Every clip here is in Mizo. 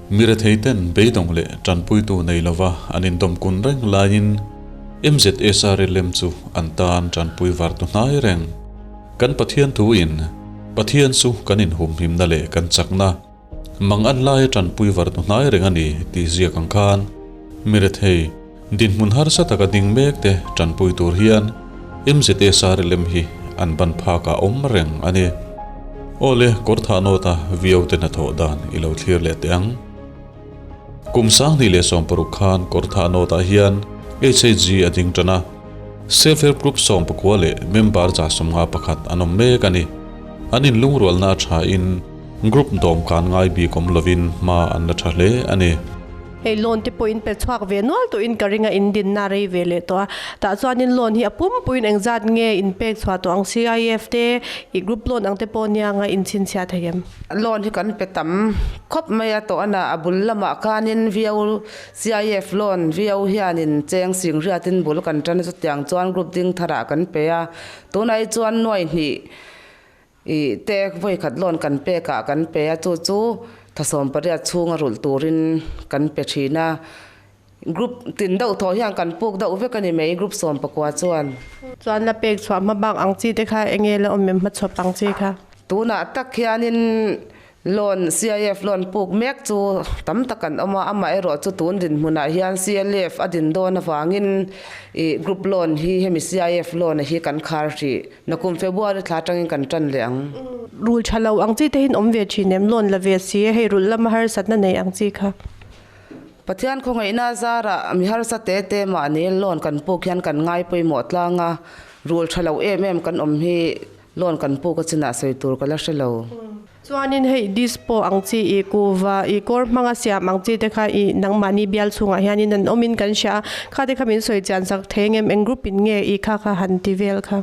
Mi retheiten beidawng leh tanpuitu nei lova an indawm kun reng laiin MZSRLM chu an tan tanpui var tu hnai reng. Kan Pathian thuin Pathian chu kan inhumhimna leh kan chakna mang an laia tanpui var tu hnai reng a ni tih ziak ang khan mi rethei dinhmun harsa taka ding mek te tanpui tur hian MZSRLM hi an ban phakah awm reng a ni. Awle, kawr thah nawta viau te hnathawh dan i lo thlir leh teh ang. Kum 2016 khan kawr thah nawtah hian HHG a ding tan a, Self Help Group 19 leh member 51 an awm mek a ni. An inlungrualna a thain group dawmkan ngai bik awm lovin hma an la tha hle a ni. Hei loan te pawh in pe chhuak ve nual tawh in ka ring a, in dinna rei ve leh tawh a. Tah chuan in loan hi a pumpuiin engzat nge in pek chhuah tawh ang CIF te i group loan ang te pawh nia nga in chhinchhiah thei em? Loan hi kan pe tam khawp mai a, tawh ana a bul lamah khanin viau CIF loan viau hianin cheng sing riatin bul kan tan a chutiang chuan group ding tharah kan pe a, tunah hi chuan nuai hnih I te vawikhat loan kan pek ah kan pe a, chu chu 18 chhunga rulh turin kan pe thin a. Group tin deuh thaw hian kan puk deuh vek a ni mai group 19 chuan. Chuan la pek chhuah hma bak ang chi te kha enge la awm em hmachhawp ang chi kha? Tunah tak hianin loan CIF loan puk mek chu tam tak an awm a, amaherawh chu tun dinhmunah hian CLF a din dawn avangin ih group loan hi hemi CIF loan a hi kan khar hrih. Nakum February thla atangin kan tan leh ang. Rul tha lo ang chi te hin awm ve thin em? Loan la ve si e, hei rulh lama harsatna nei ang chi kha. Pathian khawngaihna zarah mi harsa te te mahni loan kan puk hian kan ngai pawimawh tlang a, rul tha lo em em kan awm hi loan kan puk a chinah sawi tur ka la hre lo. Chuanin hei dispo ang chi i kuva i kawr hmanga siam ang chi te kha i nangmahni bial chhungah hianin an awmin kan hria a, kha te kha min sawi chian sak thei engem eng group in nge i kha kha han ti vel kha?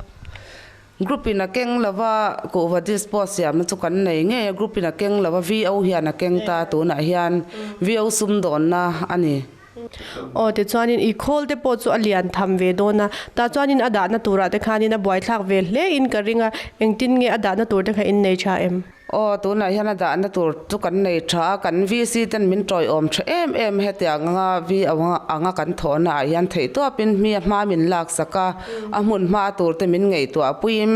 Group in a keng lova kuhva dispo siamna chu kan nei ngei a, group in a keng lova VO hian a keng ta tunah hian VO sumdawnna a ni. Aw tichuanin i khawl te pawh chu a lian tham ve dawn a, tah chuanin a dahna turah te khanin a buaithlak ve hle in ka ring a, engtin nge a dahna tur te kha in nei tha em? Aw tunah hian a dahna tur chu kan nei tha a, kan VC ten min tawiawm tha em em hetiang anga V anga kan thawhna ah hian theihtawpin hmi a hma min laksak a, a hmun hma tur te min ngaihtuah puiin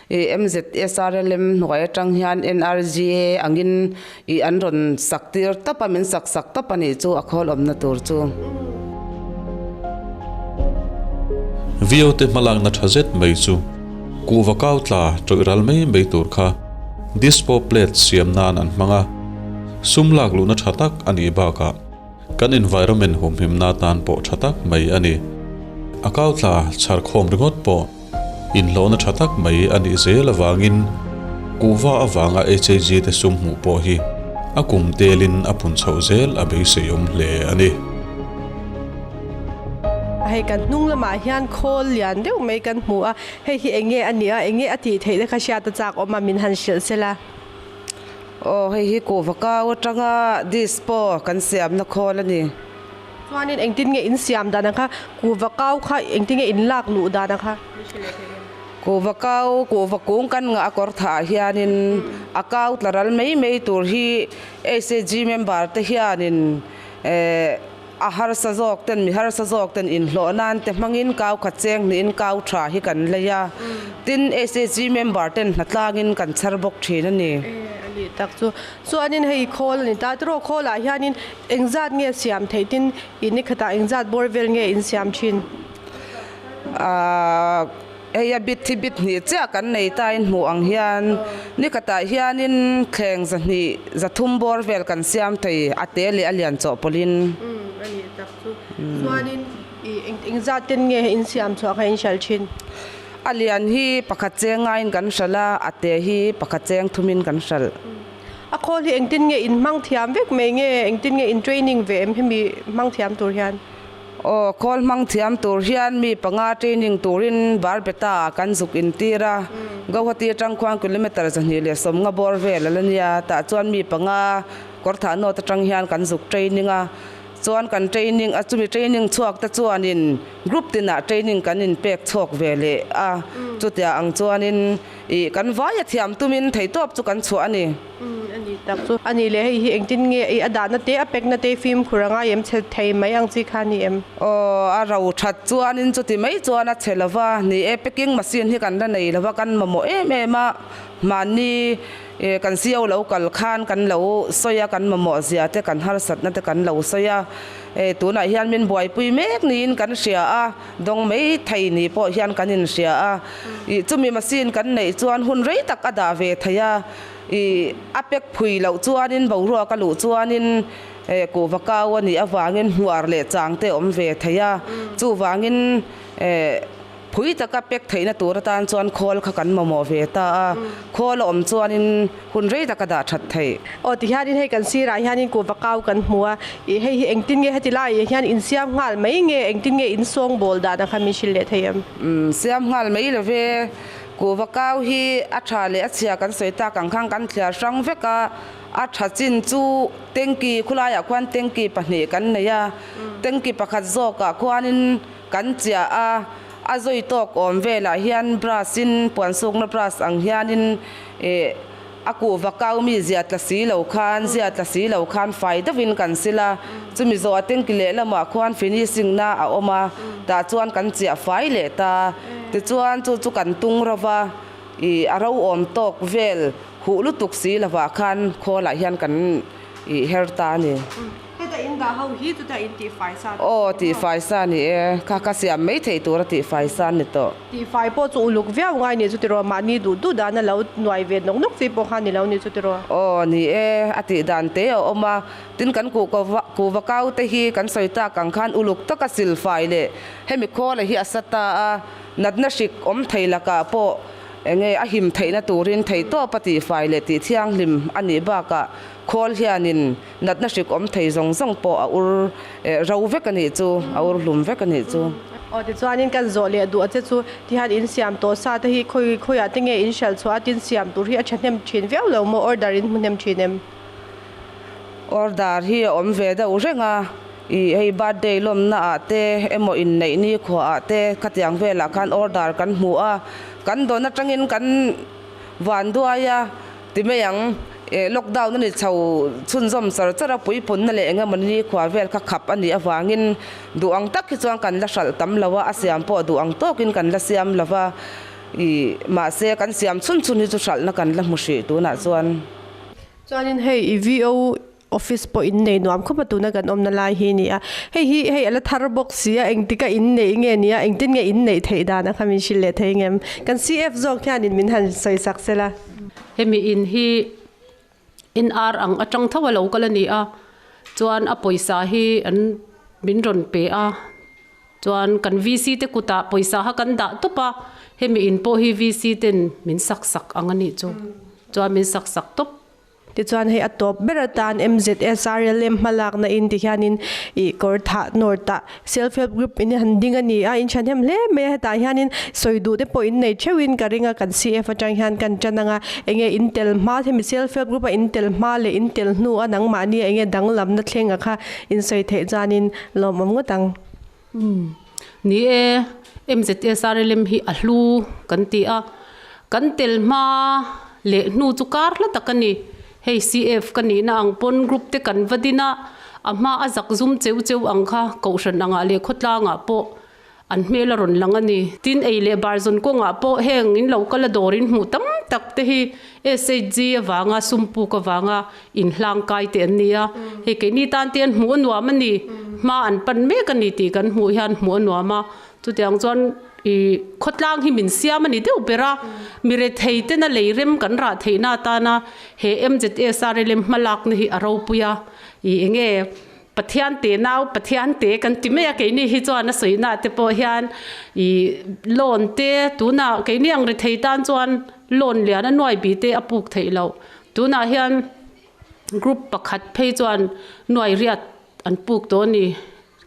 I MZSRLM hnuai atang hian NRGA angin i an rawn sak tir tawp a, min sak sak tawp a nih chu a khawl awmna tur chu. Vio te hmalakna tha zet mai chu kuhva kau tla tawih ral mai mai tur kha dispo plate siam nan an hmang a, sum lak luhna tha tak a nih bakah kan environment humhimna tan pawh tha tak mai a ni. A kau tla chhar khawm ringawt pawh Inhlawhna tha tak mai a nih zel avangin kuhva avanga HAG te sum hmuh pawh hi a kum telin a pun chhoh zel a beiseiawm hle a ni. Hei kan hnung lamah hian khawl lian deuh mai kan hmu a, hei hi eng nge a nih a, eng nge a tih theih te kha hriat a chak awm a, min han hrilh sela. Aw hei hi kuhva kau atanga dispo kan siamna khawl a ni. Chuanin engtin nge in siam dan ang kha? Kuhva kau kha engtin nge in lak luh dan ang kha? Kuhva kau, kuhva kung kan ngah a kawr thah ah hianin a kau tla ral mai mai tur hi HAG member te hianin eh a harsa zawk ten mi harsa zawk ten inhlawh nan te hmangin kau khat cheng hnihin kau tha hi kan lei a, tin HAG member ten hnatlangin kan chhar bawk thin a ni. A nih tak chu. Chuanin hei khawl a ni ta. Tiraw khawlah hianin Engzat nge siam theih tin i ni khatah engzat bawr vel nge in siam thin? Ahh hei a bit hi bit hnih chiah kan nei ta in hmuh ang hian ni khatah hianin thleng 200 300 bawr vel kan siam thei a te leh a lian chawhpawlhin. Umm a nih tak chu. Chuanin i engzat ten nge in siam chhuah kha in hralh thin? A lian hi pakhat cheng ngaiin kan hralh a, a te hi pakhat cheng thumin kan hralh. A khawl hi engtin nge in hmang thiam vek mai nge engtin nge in training ve em hemi hmang thiam tur hian? Aw, khawl hmang thiam tur hian mi panga training turin Barbeta ah kan zuk intir a, Gauhati atang khuan kilometre 250 bawr vel a la nia, tah chuan mi panga Kawrthah North atang hian kan zuk training a, chuan kan training a chumi training chhuak te chuanin group tinah training kan inpek chhawk ve leh a, chutiang ang chuanin Ih, kan vaia thiam tumin theihtawp chu kan chhuah a ni. Umm, a ni nih tak chu. A nih leh hei hi engtin nge i a dahna te a pekna te fimkhur a ngai em chhe thei mai ang chi kha a ni em? Aw, a ro that chuanin chuti mai chuan a chhe lo va, ni e packing machine hi kan la nei lo va, kan mamawh em em a, mahni kan CEO lo kal khan kan lo sawi a, kan mamawh zia te kan harsatna te kan lo sawi a, hei tunah hian min buaipui mek niin kan hria a, dawng mai thei ni pawh hian kan inhria a, ih chumi machine kan neih chuan hun rei tak a dah ve thei a, ih a pack phui loh chuanin boruak a luh chuanin Kuhva kau a nih avangin hmuar leh chang te awm ve thei a, chuvangin phui taka pek theihna tur atan chuan khawl kha kan mamawh ve ta a, khawl a awm chuanin hun rei taka dah that theih. Aw tihianin hei kan sirah hianin kuhva kau kan hmu a, ih hei hi engtin nge heti laiah hian insiam nghal mai nge engtin nge insawngbawl dan a kha min hrilh leh thei em? Umm siam nghal mai lo ve, kuhva kau hi a tha leh a chhia kan sawi tak ang khan kan thliar hrang vek a, A tha chin chu tanky khulaiah khuan tanky pahnih kan nei a, tanky pakhat zawkah khuanin kan chiah a, a zawi tawk awm velah hian brush in puan sukna brush ang hianin ih a kuhva kau mi zia tla si lo khan zia tla si lo khan fai deuhin kan sil a, chumi zawhah tanky lehlamah khuan finishing na a awm a, tah chuan kan chiah fai leh ta, tichuan chu chu kan tung ro va. Ih a ro awm tawk vel huh lutuk si lovah khan khawlah hian kan ih her ta a ni. Heta in dah ho hi chutah in tihfai sa ni Aw tihfai sa ni e, kha ka siam mai thei tura tihfai sa ni tawh. Tihfai pawh chu uluk viau ngai ni chu tiraw, mahni duh duh dan a lo nuai ve nawk nawk chi pawh kha ni lo ni chu tiraw. Aw ni e, a tih dan te a awm a, tin kan kuhva kau te hi kan sawi tak ang khan uluk taka silfai leh hemi khawla hi a sa ta a, Natna hrik awm thei lakah pawh enge a him theihna turin theihtawp a tihfai leh tihthianghlim a nih bakah khawl hianin natna hrik awm thei zawng zawng pawh a ur ro vek a nih chu, a ur hlum vek a nih chu. Aw tichuanin kan zawh leh duh a che chu tihian in siam tawh sa te hi khawi khawiah te nge in hralh chhuah a tin siam tur hi a thahnem thin viau lo maw order in hmu hnem thin em? Order hi a awm ve deuh reng a. Ih hei birthday lawmna ah te emaw inneih ni khuah ah te khatiang velah khan order kan hmu a, kan dawn atangin kan van duai a ti mai ang eh lockdown a ni chho chhunzawm char char a puipunna leh eng emaw ni khuah vel kha khap a nih avangin duh ang tak hi chuan kan la hralh tam lo a, a siam pawh duh ang tawkin kan la siam lo va ih mahse kan siam chhun chhun hi chu hralhna kan la hmu hrih tunah chuan. Chuanin hei i VO Office pawh in nei nuam khawp a tuna kan awmna lai hi a ni a, hei hi hei a la thar bawk si a, engtika in neih nge ni a, engtin nge in neih theih dan a kha min hrilh leh thei ngem? Kan CF zawk hianin min han sawi sak se la. Hemi in hi NR ang atang tho a lo kal a ni a, chuan a pawisa hi an min rawn pe a, chuan kan VC te kutah pawisa kha kan dah tawp a, hemi in pawh hi VC ten min sak sak ang a nih chu, chuan min sak sak tawp. Tichuan hei a tawp ber atan MZSRLM hmalakna in ti hianin ih kawr thah nawr tah self help group in han ding a ni a, in thahnem hle mai a, hetah hianin sawi duh te pawh in nei theuhin ka ring a, kan CF atang hian kan tan ang a, enge in tel hma hemi self help group a in tel hma leh in tel hnu a nangmahni enge danglamna thleng a kha in sawi theih chuanin lawmawm ngawt ang. Ni e, MZSRLM hi a hlu kan ti a, kan tel hma leh hnu chu kar hla tak a ni. Hei CF ka nihna ang pawn group te kan va din a, a hma a zak zum cheu cheu ang kha Kohhran angah leh khawtlangah pawh an hmel a rawn lang a ni. Tin, ei leh bar zawn kawngah pawh heng in lo kal a dawrin hmuh tam tak te hi SHG avanga sumpuk avanga inhlangkai te an ni a, hei keini tan te hian hmuh a nuam a ni, hma an pan mek a ni tih kan hmuh hian hmuh a nuam a, chutiang chuan ih khawtlang hi min siam a ni deuh ber a, mi rethei tena lei rem kan rah theihna atana he MZSRLM hmalakna hi a ropui a, ih enge Pathian te nau Pathian te kan ti mai a, keini hi chuan a sawina te pawh hian ih loan te tunah keini ang rethei tan chuan loan lian a nuai bi te a puk theih loh. Tunah hian group pakhat phei chuan nuai riat an puk tawh a ni.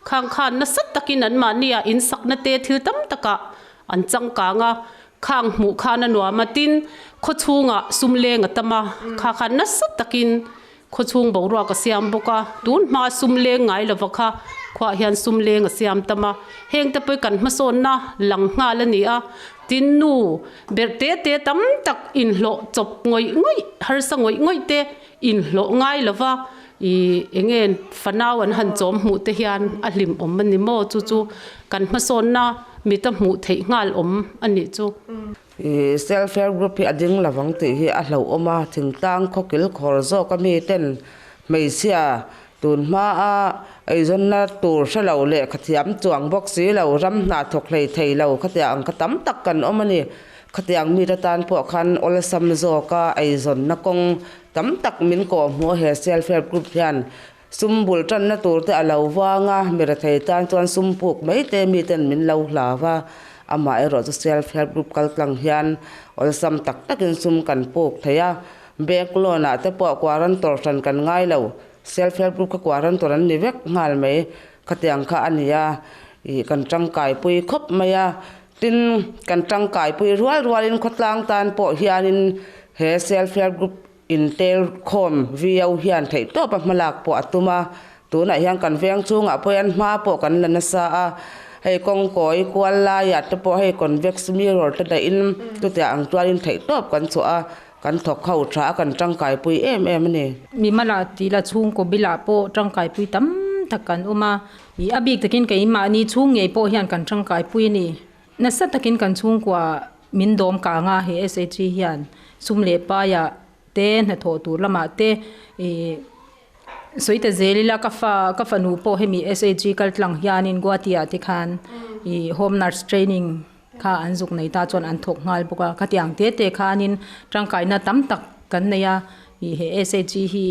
Khang khan nasa takin anmahni ah insakna te thil tam takah an changkang a, khang hmuh khan a nuam a, tin khawchhungah sum leng a tam a, kha khan nasa takin khawchhung boruak a siam bawk a, tun hma sum leng ngai lova kha Khuaah hian sum leng a siam tam a, heng te pawh hi kan hmasawnna lang nghal a ni a, tin nu berh te te tam tak inhlawh chawp ngawih ngawih, harsa ngawih ngawih te inhlawh ngai lova ih eng nge fanau an han chawm hmuh te hian a hlim awm a ni maw? Chu chu kan hmasawnna mita hmuh theih nghal awm a nih chu. Ih self help group hi a ding lovang tih hi a hlauhawm a, thingtlang khawkil khawr zawk ami ten hmeichhia Tun hmaa eizawnna tur hre lo leh khathiam chuang bawk si lo, ram hna thawk hlei thei lo khatiang ang kha tam tak kan awm a ni. Khatiang mite tan pawh khan awlsam zawka eizawnna kawng tam tak min kawhhmuh a he Self Help Group hian sum bul tanna tur te a lo vang a, mi rethei tan chuan sum puk mai te miten min lo hlau va, amaherawhchu Self Help Group kaltlang hian awlsam tak takin sum kan puk thei a, bank loan ah te pawh quarantor hran kan ngai lo. Self help group kha quarantor an ni vek nghal mai, khatiang kha a ni a, ih kan tangkaipui khawp mai a, tin kan tangkaipui rual rualin khawtlang tan pawh hianin he self help group intel khawm viau hian theihtawpa hmalak pawh a tum a, tunah hian kan veng chhungah pawh hian hma pawh kan la nasa a, hei kawngkawi kual laiah te pawh hei convex mirror te dahin chutiang ang chuanin theihtawp kan chhuah a. Kan thawk ho tha a, kan tangkaipui em em a ni. Mimala tih la chhungkaw bilah pawh tangkaipui tam tak kan awm a, ih a bik takin keimahni chhung ngei pawh hian kan tangkaipui a ni. Nasa takin kan chhungkua min dawm kang a, he SHG hian sum leh paiah te hnathawh tur lamah te ih sawi ta zel ila ka fa ka fanu pawh hemi SHG kal tlang hianin Guwahati ah te khan ih home nurse training Kha an zuk nei ta chuan an thawk nghal bawk a, khatiang te te khanin tangkaina tam tak kan nei a, ih he SHG hi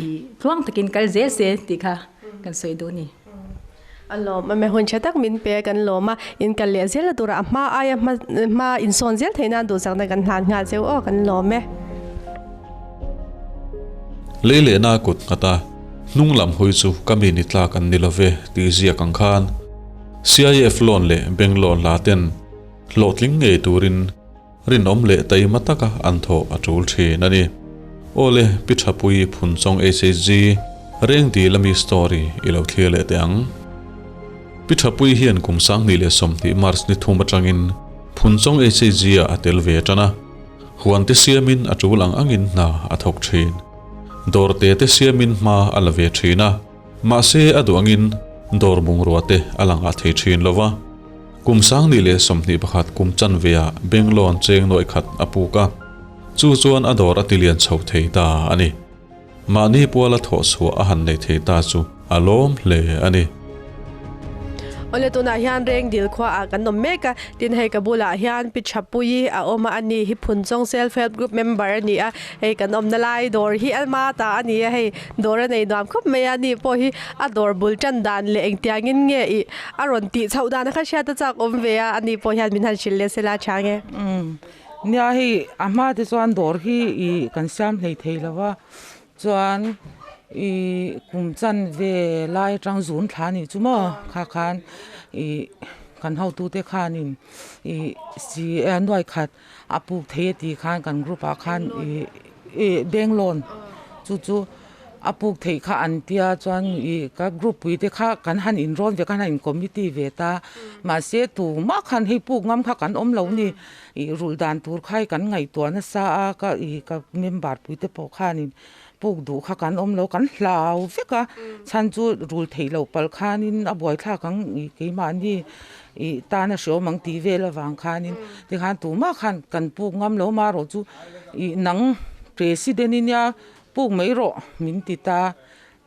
ih tluang takin kal zel se tih kha kan sawi duh a ni. A lawm a, hun tha tak min pe a kan lawm a, in kal leh zel na turah a hma aia hma hma insawn zel theih nan duhsakna kan hlan nghal cheu aw kan lawm e. Lei lehna kut nghat a, hnung lam hawi chu ka mi ni tlak an ni love tih ziak ang khan. CIF loan leh bank loan hla ten hlawhtling ngei turin rinawm leh taima taka an thawh a tul thin a ni. Awle, Pi Thapui Phunchawng HHG reng dil ami story i lo thlir leh teh ang. Pi Thapui hian kum 2020 March ni thum atangin Phunchawng HHG ah a tel ve tan a, huan te siamin a tul ang angin hna a thawk thin. Dawr te te siamin hma a la ve thin a. Mahse a duh angin dawr bungrua te a lang ah thei thin lo va. Kum 2021 kum chanve ah Benglawn cheng nuaih khat a puk a, chu chuan a dawr a ti lian chho thei ta a ni. Mahni puala thawh chhuah a han nei thei ta chu a lawm hle a ni. Awle tunah hian reng dil khua ah kan awm mek a, tin hei ka bulah hian Pi Thapui a awm a, ani hi Phunchawng Self Help Group member a ni a, Hei kan awmna lai dawr hi a hma ta a ni a, hei dawr a nei nuam khawp mai a, ni pawh hi a dawr bul tan dan leh engtiangin nge ih a rawn tih chhoh dan kha hriat a chak awm ve a, ani pawh hian min han hrilh leh sela chang e. Umm nia hei a hma te chuan dawr hi ih kan siam hlei thei lo va, chuan ih kum chan ve lai atang zun thla a nih chu maw kha khan ih kan hotute khanin ih si nuai khat. A puk thei a tih khan kan group ah khan ih ih bank loan chu chu a puk theih kha an tia chuan ih ka group pui te kha kan han in rawn ve kan han in committee ve ta mahse tumah khan hei puk ngam kha kan awm lo ni ih rulh dan tur kha hi kan ngaihtuah nasa a ka ih ka member pui te pawh khanin puk duh kha kan awm lo kan hlau vek a chhan chu rul theih loh palh khanin a buaithlak ang ih keimahni ih tan a hreawm ang tih vel avang khanin tikhan tumah khan kan puk ngam lo marawh chu ih nang president i nia puk mai rawh min ti ta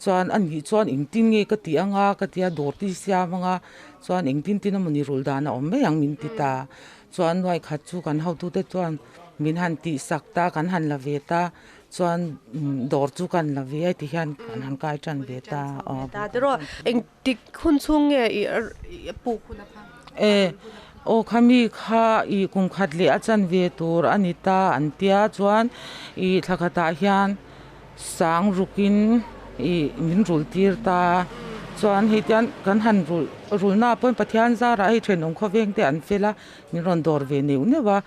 chuan a nih chuan engtin nge ka tih anga ka tia dawr te hi siam anga chuan engtin tin emawni rul dan a awm mai ang min ti ta chuan nuai khat chu kan hotute chuan min han tih sak ta kan han la ve ta. Chuan dawr chu kan la ve a ti hian kan han kai tan ve ta aw. Ta te rawh engtik hun chhung nge i puk hun a kha? E aw khami kha i kum khat leh a chan ve tur a ni ta an tia chuan i thla khatah hian sang rukin i min rul tir ta chuan hei tian kan han rulh rulna pawn Pathian zarah hei thenawm khawveng te an fel a Min rawn dawr ve neuh neuh a,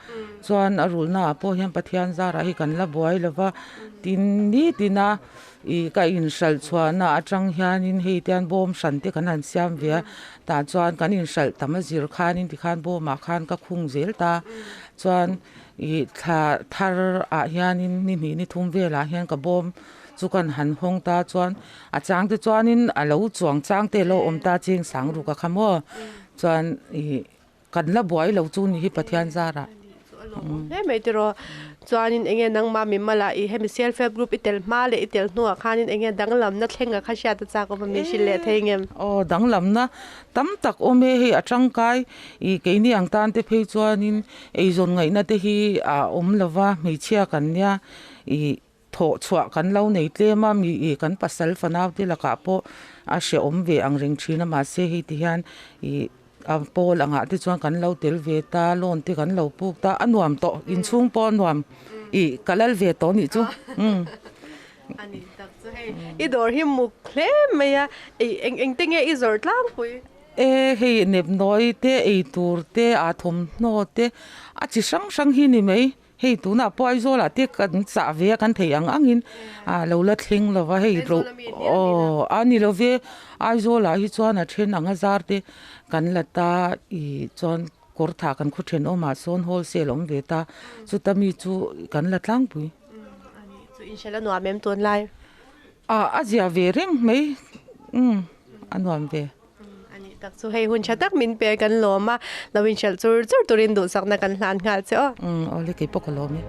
chuan a rulhnaah pawh hian Pathian zarah hi kan la buai lo va, tin nitin a I ka inhralh chhuahna atang hianin hei tian bawm hran te kan han siam ve a, tah chuan kan inhralh tam a zir khanin tikhan bawmah khan ka khung zel ta. Chuan ih thla thar ah hianin ni hnih ni thum velah hian ka bawm chu kan han hawng ta chuan a chang te chuanin a lo chuang chang te a lo awm ta cheng sang ruk a kha maw chuan ih Kan la buai lo chu ni hi Pathian zarah. Hle mai tiraw. Chuanin enge nangmah mimala i hemi self help group i tel hma leh i tel hnuah khanin enge danglamna thlenga kha hriat a chak awm a min hrilh leh thei ngem? Aw danglamna tam tak awm e hei a tangkai i keini ang tan te phei chuanin eizawn ngaihna te hi a awm lova hmeichhia kan nia i Thawh chhuah kan lo nei tlem a, mi ih kan pasal fanau te lakah pawh a hrehawm ve ang reng thin a, mahse hei ti hian ih a pawl angah te chuan kan lo tel ve ta, loan te kan lo puk ta, a nuam tawh, inchhung pawh a nuam ih ka lal ve tawh nih chu umm. A ni tak chu hei i dawr hi muk hle mai a, ih eng eng te nge i zawrh tlangpui? E hei nepnawi te, eitur te, aa thawmhnaw te a chi hrang hrang hi ni mai. Hei tunah pawh Aizawlah te kan chah ve a kan theih ang angin ah lo la thleng lo va hei ro aw a ni lo ve Aizawlah hi chuan a then anga zar te kan la ta ih chuan kawr thah kan khaw thenawmah sawn wholesale a awm ve ta chuta mi chu kan la tlangpui. Chu inhrilh a nuam em tunlai? Ah a zia ve reng mai umm a nuam ve. Ani tak chu hei hun tha tak min pe kan lawm a, lo inhrelh chur chur turin duhsakna kan hlan nghal che aw. Umm awle kei pawh ka lawm e.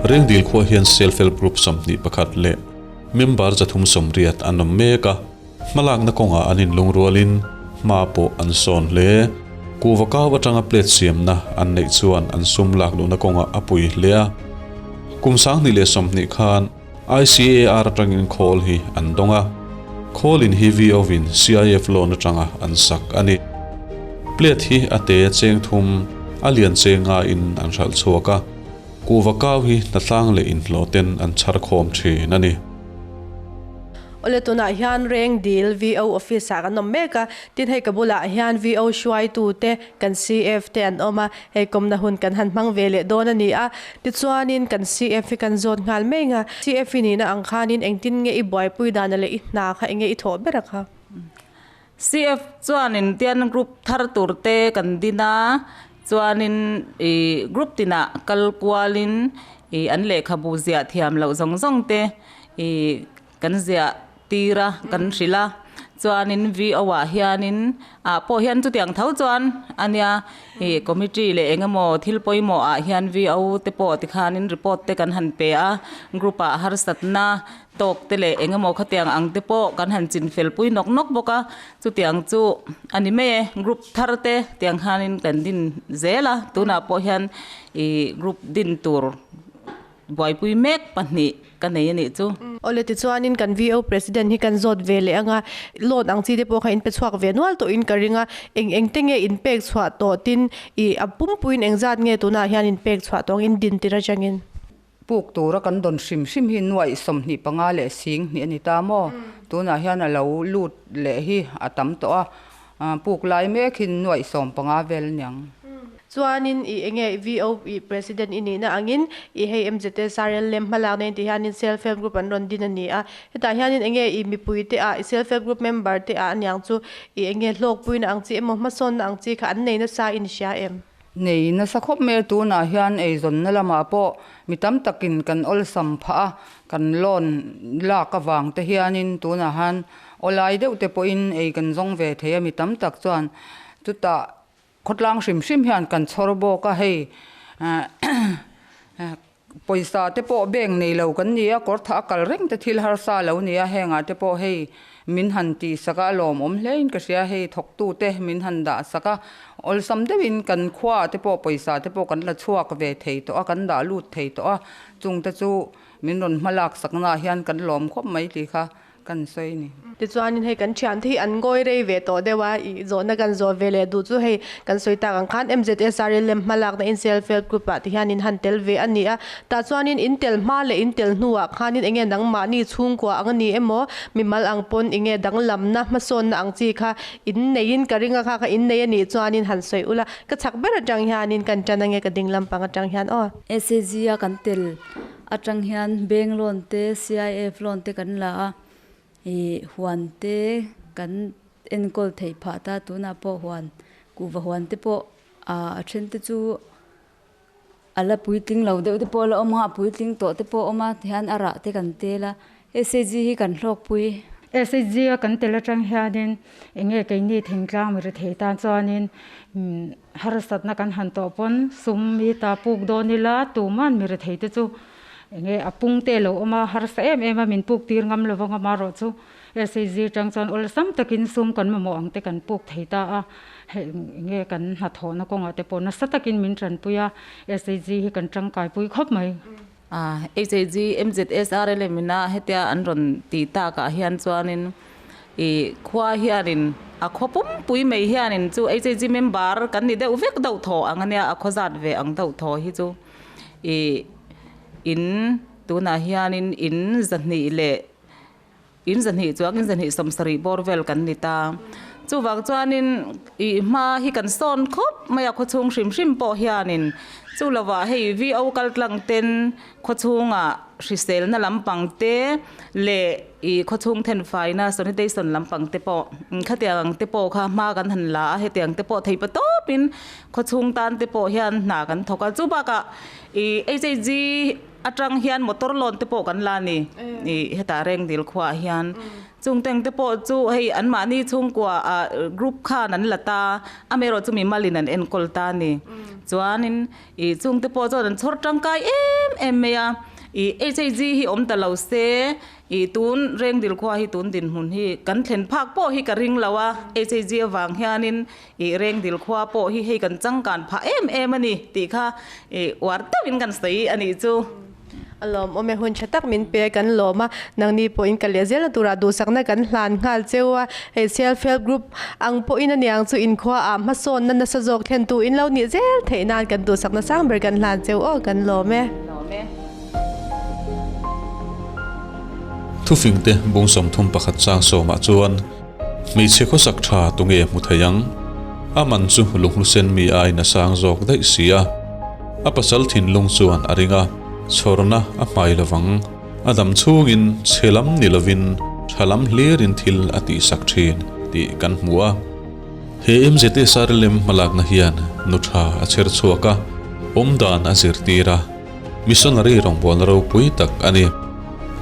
Rengdil khua hian Self Help Group 21 leh member 380 an awm mek a, hmalakna kawngah an inlungrualin hma pawh an sawn hle. Kuhva kau atanga plate siamna an neih chuan an sum lak luhna kawngah a pui hle a. Kum 2020 khan ICAR atangin khawl hi an dawng a, khawlin hi VO-in CIF loan atanga an sak a ni. Plate hi a te cheng thum, a lian cheng ngaiin an hralh chhuak a, kuhva kau hi hnatlang leh inhlawh ten an chhar khawm thin a ni. Awle tunah hian Reng Dil VO office ah kan awm mek a, tin hei ka bulah hian VO hruaitute kan CF te an awm a, Hei kawmna hun kan han hmang ve leh dawn a ni a, tichuanin kan CF hi kan zawt nghal mai ang a. CF i nihna ang khanin engtin nge i buaipui dana leh i hna kha enge i thawh ber a kha? CF chuanin tian group thar tur te kan din a, chuanin ih group tinah kal kualin ih an lehkhabu ziah thiam loh zawng zawng te ih Kan ziah tir a, kan hrilh a, chuanin VO ah hianin ah pawh hian chutiang tho chuan a nia ih committee leh eng emaw thil pawimawh ah hian VO te pawh tikhanin report te kan han pe a, group ah harsatna tawk te leh eng emaw khatiang ang te pawh kan han chin fel pui nawk nawk bawk a, chutiang chu a ni mai e, group thar te tiang khanin kan din zel a, tunah pawh hian ih group din tur. Buaipui mek pahnih ka nei a nih chu. Awle tichuanin kan VO President hi kan zawt ve leh ang a, loan ang chi te pawh kha in pe chhuak ve nual tawhin ka ring a, eng eng te nge in pek chhuah tawh tin ih a pumpuiin eng zat nge tunah hian in pek chhuah tawh ang in din tir atangin. Puk tura kan dawn hrim hrim hi nuaih 25 leh 20 a ni ta maw? Tunah hian a lo lut leh hi a tam tawh a, puk lai mek hi nuaih 15 vel a niang. Chuanin i enge VO i President i nihna angin i hei MZSRL lem hmalakna in ti hianin Self Help Group an rawn din a ni a. Hetah hianin enge i mipui te ah i Self Help Group member te ah aniang chu i enge hlawkpuina ang chi emaw hmasawnna ang chi kha an nei nasa in hria em? Nei nasa khawp mai a, tunah hian eizawnna lamah pawh mi tam takin kan awlsam phah a, kan loan lak avang te hianin tunah hian awlai deuh te pawhin ei kan zawng ve thei a mi tam tak chuan chutah Khawtlang hrim hrim hian kan chhawr bawk a, hei pawisa te pawh bank nei lo kan ni a, kawr thah a kal reng te thil harsa lo ni a, hengah te pawh hei min han tih sak a, a lawmawm hle in ka hria, hei thawktu te min han dah sak a, awlsam deuhin kan khuaah te pawh pawisa te pawh kan la chhuak ve thei tawh a, kan dah lut thei tawh a, chung te chu min rawn hmalak saknaah hian kan lawm khawp mai tih kha kan sawi ni. Tichuanin hei kan thiante hi an ngawi rei ve tawh deuh a, ih zawhna kan zawh ve leh duh chu hei kan sawi tak ang khan MZSRL lem hmalakna in Self Help Group ah ti hian in han tel ve a ni a, tah chuanin in tel hma leh in tel hnuah khanin enge nangmahni chhungkua ang a ni emaw mimal ang pawn enge danglamna hmasawnna ang chi kha in neiin ka ring a kha kha in nei a nih chuanin han sawi ula ka chak ber atang hianin kan tan ange ka ding lampang atang hian aw. SAG a kan tel. Atang hian bank loan te C_I_F loan te kan la a ih huan te kan enkawl theih phah ta tunah pawh huan kuhva huan te pawh ah a then te chu a la puitling lo deuh te pawh a la awm a a puitling tawh te pawh a awm a tihian a rah te kan tel a S_H_G hi kan hlawk pui. S_H_G a kan tel atang hianin eng nge keini thingtlang mi rethei tan chuanin harsatna kan han tawh pawn sum mi ta puk dawn ila tuman mi rethei te chu eng nge a pung te lo awm a harsa em em a min puk tir ngam lo vang amarawh chu S_H_G atang chuan awlsam takin sum kan mamawh ang te kan puk thei ta a hei eng nge kan hnathawhna kawngah te pawh nasa takin min tanpui a S_H_G hi kan tangkai pui khawp mai. HAG MZSRLM ina hetia an rawn tih takah hian chuanin ih khua hianin a khaw pumpui mai hianin chu HAG member kan ni deuh vek deuh thaw ang ania a khaw zat ve ang deuh thaw hi chu ih in tunah hianin in zahnih leh In zahnih chuang in zahnih sawmsarih bawr vel kan ni ta. Chuvang chuanin ih hma hi kan sawn khawp mai a khawchhung hrim hrim pawh hianin chu lovah hei VO kal tlang ten khawchhungah hriselna lampang te leh ih khawchhung thenfaina sanitation lampang te pawh khatiang ang te pawh kha hma kan han la a hetiang te pawh theipa tawpin khawchhung tan te pawh hian hna kan thawk a. Chu bakah ih HHG Atang hian motor loan te pawh kan la a ni. Ih hetah Rengdil khuaah hian chung teng te pawh chu hei anmahni chhungkua ah group khan an la ta a, amaherawh chu mimalin an enkawl ta a ni. Chuanin ih chung te pawh chuan an chhawr tangkai em em mai a, ih HHG hi awm ta lo se Ih tun Rengdil khua hi tun dinhmun hi kan thlen phak pawh hi ka ring lo a, HAG avang hianin ih Rengdil khua pawh hi hei kan changkan phah em em a ni tih kha ih uar deuhin kan sawi a nih chu. A lawmawm e, hun tha tak min pe kan lawm a, nangni pawhin ka leh zelna turah duhsakna kan hlan nghal cheu a, hei Self Help Group ang pawhin aniang chu inkhua ah hmasawnna nasa zawk thlentu in lo nih zel theih nan kan duhsakna sang ber kan hlan cheu aw kan lawm e. Thufingte bung 31 chang sawmah chuan hmeichhe khawsak tha tunge hmu thei ang? A man chu lunghlusen mi aiin a sang zawk daih si a. A pasal thinlung chuan a ring a, chhawrna a hmai lovang. A dam chhungin chhe lam ni lovin tha lam hlirin thil a tihsak thin tih kan hmu a. He MZSRLM hmalakna hian nu tha a chher chhuak a, awmdan a zirtir a. Missionary rawngbawlna ropui tak a ni.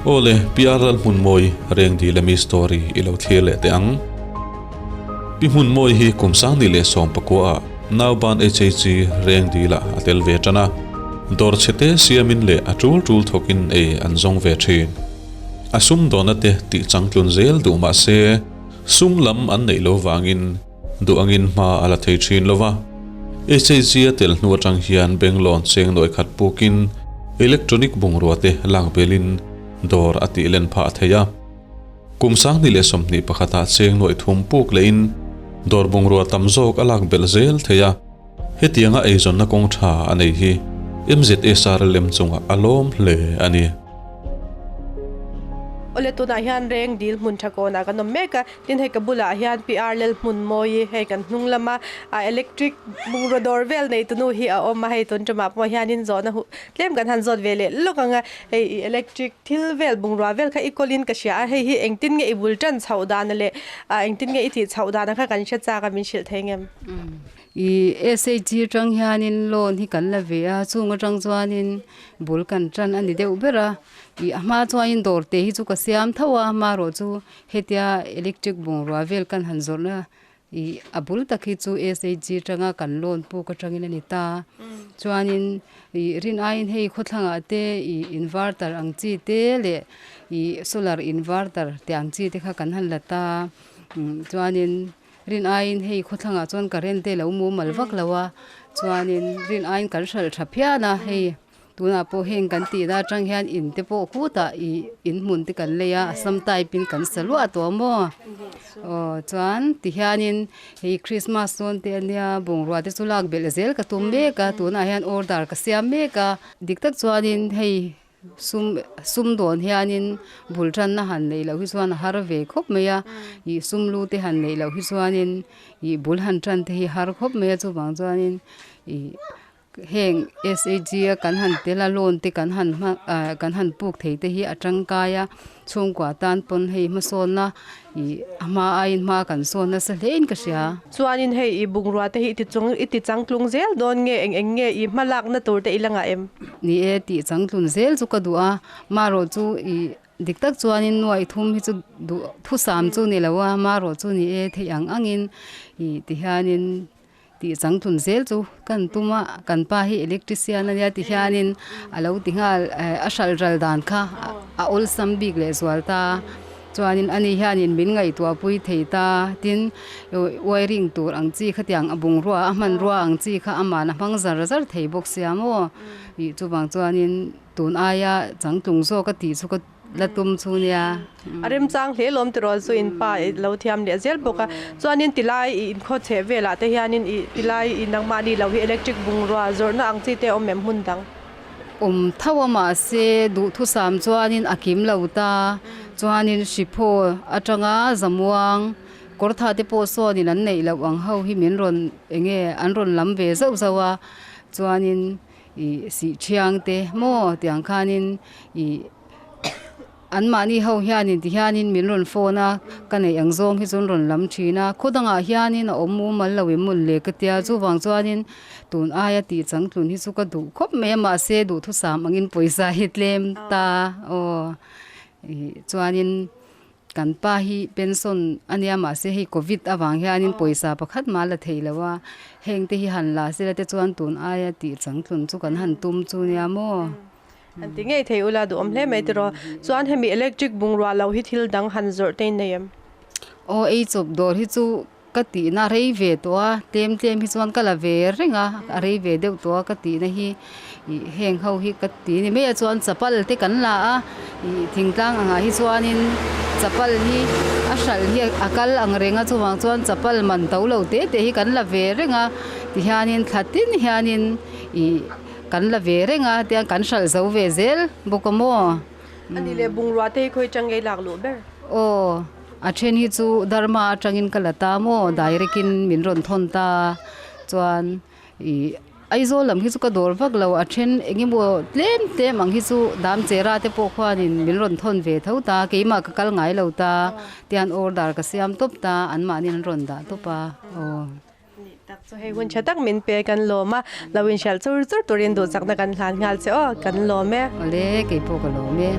Aw le, PR Lalhmunmawi Rengdi leh mi story i lo thlir leh teh ang. Pi Hmunmawi hi kum sangni leh sawmpakua ah Nauban HAG Rengdi lah a tel ve tan a. Dawr chhe te siamin leh a tul tul thawkin ei an zawng ve thin. A sum dawna te tih changtlun zel duh mah se sum lam an neih lo vangin Duh angin hma a la thei thin lo va. HHG a tel hnu atang hian Benglawn cheng nawi khat pukin electronic bungrua te lak belin dawr a tih len phah thei a. Kum 2021 ah cheng nawi thum puk lehin dawr bungrua tam zawk a lak belh zel thei a. Hetianga eizawnna kawng tha a nei hi MZSRLM chungah a lawm hle a ni. Awle tunah hian reng dil hmun tha kawnah kan awm mek a, tin hei ka bulah hian PR lel hmun mawi hei kan hnung lama a electric bungraw dawr vel nei tunu hi a awm a, hei tun tumah pawh hianin zawhna huh tlem kan han zawt ve leh lawk ang a, hei i electric thil vel bungrua vel kha i kawlin ka hria a, hei hi engtin nge i bul tan chhoh dana leh ah engtin nge i tih chhoh dana kha kan hre chak a min hrilh thei ngem. I SHG atang hianin loan hi kan la ve a, chung atang chuanin bul kan tan a ni deuh ber a, ih a hma chuanin dawr te hi chu ka siam tho a, amaherawh chu hetia electric bungrua vel kan han zawrhna ih a bul tak hi chu SHG atanga kan loan puk atangin a ni ta, chuanin ih rin aiin hei khawthlangah te ih inverter ang chi te leh ih solar inverter tih ang chi te kha kan han la ta, chuanin. Rin aiin hei khawthlangah chuan current te lo mumal vak lo a, chuanin rin aiin kan hralh tha phian a, hei tunah pawh heng kan tih na atang hian in te pawh khutah ih in hmun te kan lei a, assam type in kan sa luah tawh maw aw chuan tihianin hei christmas dawn te ania bungrua te chu lak belh zel ka tum mek a, tunah hian order ka siam mek a, dik tak chuanin hei. Sum sum dawn hianin bul tanna han neih loh hi chuan a har ve khawp mai a, ih sum lu te han neih loh hi chuanin ih bul han tan te hi har khawp mai a, chuvang chuanin ih Heng SHG a kan han tel a loan te kan han hma ah kan han puk thei te hi a tangkai a chhungkua tan pawn hei hmasawnna ih a hma aiin hma kan sawn nasa hle in ka hria. Chuanin hei i bungrua te hi i ti chung i ti changtlung zel dawn nge eng eng nge i hma lakna tur te i la ngah em? Ni e tih changtlun zel chu ka duh a, marawh chu ih dik tak chuanin nuaih thum hi chu duh thusam chu ni lo a, marawh chu ni e theih ang angin ih tihianin Tih changtlun zel chu kan tum a, kan pa hi electrician a nia ti hianin a lo ti nghal a hralh ral dan kha a awlsam bik leh zual ta chuanin ani hianin min ngaihtuah pui thei ta tin wiring tur ang chi khatiang a bungrua a hmanrua ang chi kha aman a hmang zar zar thei bawk sia maw ih chuvang chuanin tun aia changtlung zawk a tih chu ka La tum chu nia. A remchang hle lawm tiraw chu in pa i lo thiam leh zel bawk a. Chuanin tilai i inkhaw chheh velah te hianin i tilai i nangmahni lo hi electric bungrua zawrhna ang chi te a awm em hmun dang? Awm tho a mahse duhthusam chuanin a kim lo ta. Chuanin Hriphaw atanga Zamuang kawrtha te pawh sawnin an neih loh ang ho hi min rawn enge an rawn lam ve zauh zauh a. Chuanin ih sih thiang te maw tiang khanin ih anmahni ho hianin ti hianin min rawn phone a ka neih ang zawng hi chu an rawn lam thin a khaw dangah hianin a awm mumal lo em mawn le ka tia chuvang chuanin tun aia tih changtlun hi chu ka duh khawp mai a mahse duhthusam angin pawisa hi tlem ta aw ih chuanin. Kan pa hi pension a nia mahse hei covid avang hianin pawisa pakhat mah la thei lo a, heng te hi han la sela te chuan tun aia tih changtlun chu kan han tum chu nia maw. Han ti ngei thei ula duhawm hle mai tiraw. Chuan hemi electric bungrua lo hi thil dang han zawrh te in nei em? Aw ei chawp dawr hi chu ka tihna a rei ve tawh a, tlem tlem hi chuan ka la ve reng a, a rei ve deuh tawh a ka tihna hi ih heng ho hi ka ti ni mai a chuan chapal te kan la a ih thingtlang angah hi chuanin chapal hi a hralh hi a kal ang reng a chuvang chuan chapal man to lo te te hi kan la ve reng a tihianin thla tin hianin ih kan la ve reng a tiang kan hralh zo ve zel bawk a maw. Ani leh bungrua te hi khawi chang ngei lak luh ber? Aw. A then hi chu Dharma atangin ka la ta maw direct in min rawn thawn ta chuan ih Aizawl lam hi chu ka dawr vak lo a then eng emaw tlem tlem ang hi chu Damchera te pawh khuanin min rawn thawn ve tho ta keimah ka kal ngai lo ta tian order ka siam tawp ta anmahni an rawn dah tawp a aw. Nih tak chu hei hun tha tak min pe kan lawm a lo inhrialh chur chur turin duhchakna kan hlan nghal che aw kan lawm e. Awle keipawh ka lawm e.